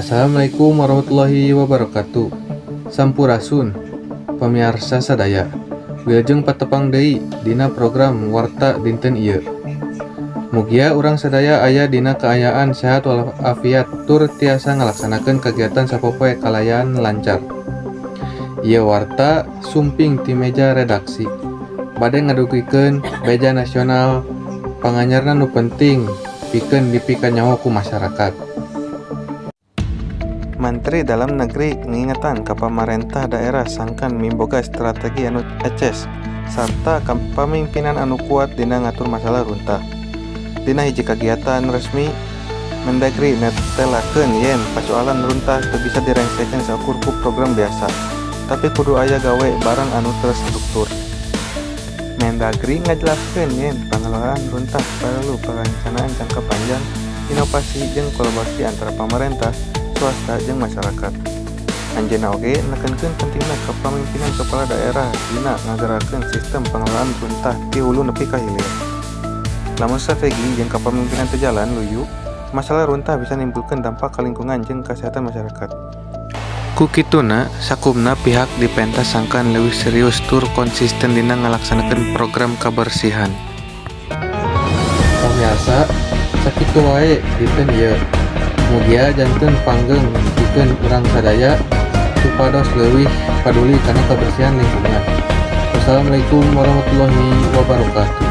Assalamualaikum warahmatullahi wabarakatuh. Sampurasun, pamiarsa sadaya. Wilujeng patepang deui dina program Warta dinten ieu. Mugia urang sadaya aya dina kaayaan sehat walafiat tur tiasa ngalaksanakeun kagiatan sapopoe kalayan lancar. Ieu warta sumping ti meja redaksi. Bade ngadugikeun beja nasional panganyarna nu penting pikeun dipikanyaho ku masyarakat. Mantri Dalam Negeri ngingetan ka pamarentah daerah sangkan miboga strategi anu eces sarta kapamimpinan anu kuat dina ngatur masalah runtah. Dina hiji kagiatan resmi, Mendagri netelakeun yen pasoalan runtah teu bisa direngsekeun saukur ku program biasa, tapi kudu aya gawe bareng anu terstruktur. Mendagri ngajelaskeun yen pangelolaan runtah parelu parencanaan jangka panjang, inovasi, jeung kolaborasi antara pamarentah, swasta, jeung masyarakat. Anjeunna oge nekenkeun pentingna kapamimpinan kepala daerah dina ngagerakeun sistem pangelolaan runtah ti hulu nepi ka hilir. Lamun strategi jeung kapamimpinan teu jalan luyu, masalah runtah bisa nimbulkeun dampak ka lingkungan jeung kasehatan masyarakat. Ku kituna, sakumna pihak dipenta sangkan leuwih serius tur konsisten dina ngalaksanakeun program kabersihan. Pamiarsa, sakitu wae dinten ieu. Mugia janten panggeung pikeun urang sadaya supados leuwih paduli kana kabersihan lingkungan. Wassalamualaikum warahmatullahi wabarakatuh.